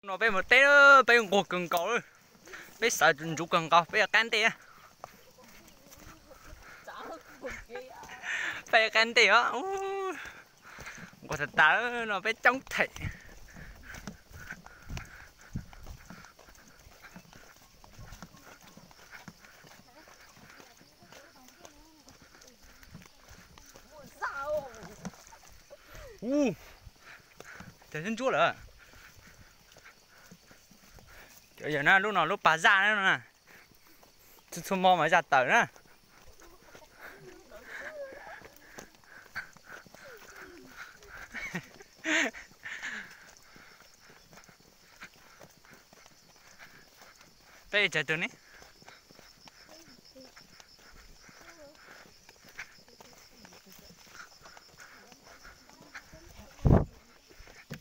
No peb mus teb, peb nquag kawg nkaus, peb sawv ntsuv kawg nkaus, peb qab ntej, peb qab ntej os. Nquag tas tas no peb coob them. Ub, cov ntsuab lawm. Cov yog na, lub no lub pas zaj na, txhua txhua hmo mas zaj tawm na. Peb tsawg tus ne?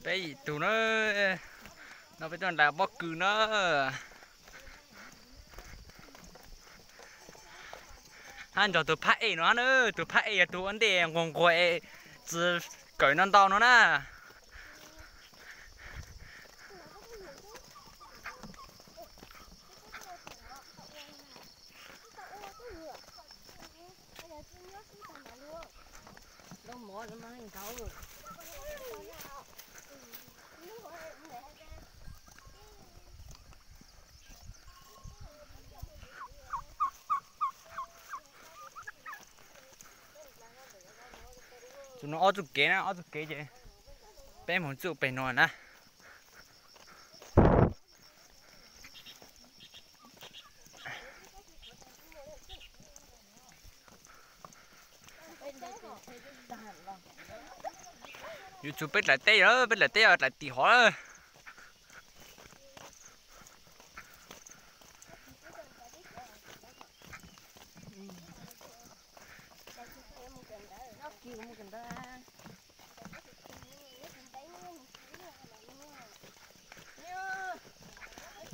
Peb yim tus na. No peb tuaj nram pob kws na. Hab nrog tus phab ej no na, tus phab ej yog tus ua ntej nquag nquag es txwv kawm no ntau no na. Tus no ob txoj kev na, ob txoj kev ces peb mus txoj pem no na. Yuav tsum peb dlaim teb, peb dlaim teb dlaim tim hov lawm.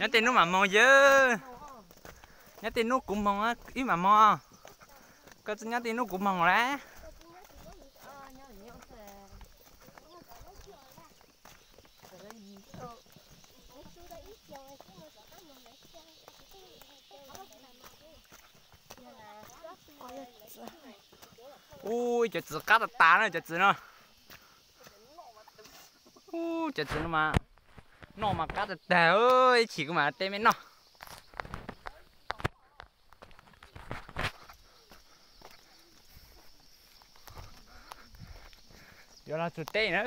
Nyob tej hnub mam moog yawg. Nyob tej hnub kuv moog ib mam moog. Koj txawj nyob tej hnub kuv moog lawm. Ub, cov txiv qab tas tas na, cov txiv no. Ub, cov txiv no mas noj mas qab tag tag, ib chim kuv mam teb mej noj. Yuav los txug teb na,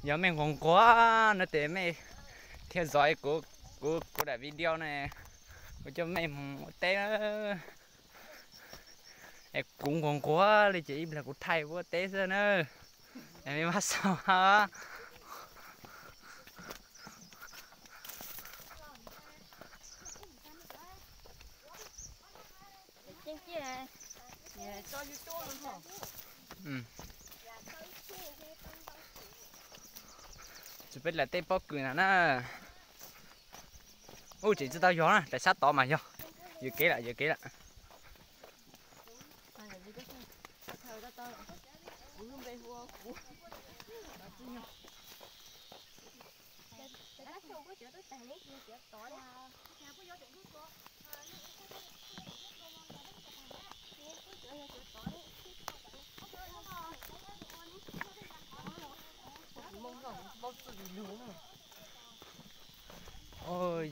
yog mej nquag nquag no ces mej thiaj zov kuv, kuv, kuv daim video na, kuv coj mej mus ua teb na. Es kuv nquag nquag li ces ib pliag kuv thaij ua teb xwb na. Es mej mab xav Tsis peb dlaim tej pob kws na na. Ub, tseem tsis tau yog na, dlaim sab tod mas yog. Yuam kev lawm, yuam kev lawm.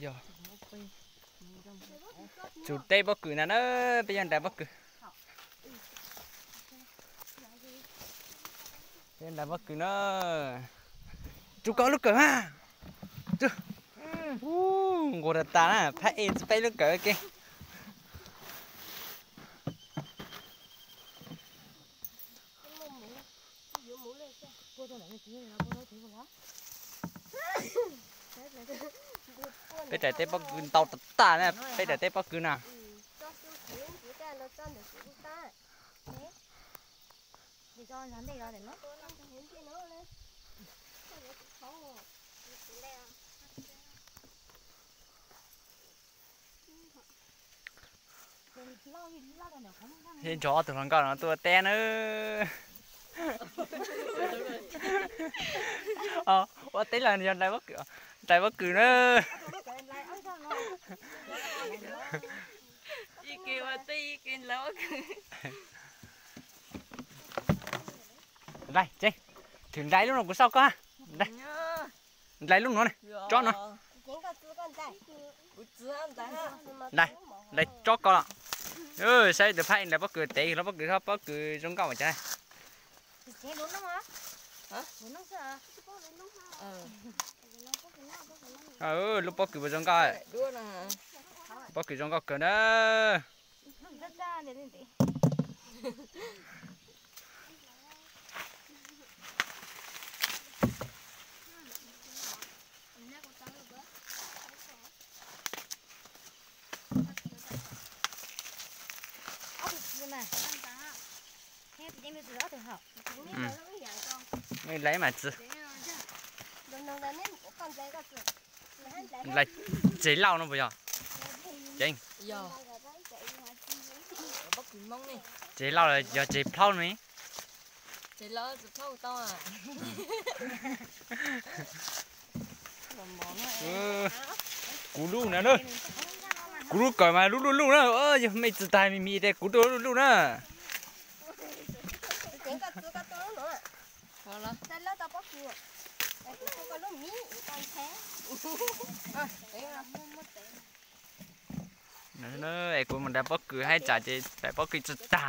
Yog tsum teb pob kws na na, peb yuav nraim pob kws. Peb nraim pob kws na. Tsum koj lub kawm mas. Ub, nquag tas tas na, phab ej txug peb lub kawm ke. Peb dlaim tej pob kws ntau tas tas na, peb dlaim tej pob kws na. Thiab nrog ob tug hluas nkauj no tuaj teb nawb. Ua teb los yog ntais pob kws, ntais pob kws na. Ntais, thwm ntais lub no kuv xauj koj. Ntais lub nuav, tsob no. Ntais, ntais tsob ko los. Saib tus phab ntais pob kws tev, lub pob kws, pob kws zoo nkauj mas cas. Lub pob kws puas zoo nkauj. Pob kws zoo nkauj kawg na. Lawv mas txwv, lawv tsev lauj no puas yog? Ceev, tsev lauj los yog tsev plhaub no? Kuv lub na, kuv lub kawm mas lub luj luj na, yog mej tsi tas me me tes kuv tuaj lub luj na. Es kuv mus ntais pob kws haib tsam ces ntais pob kws tsi tag na.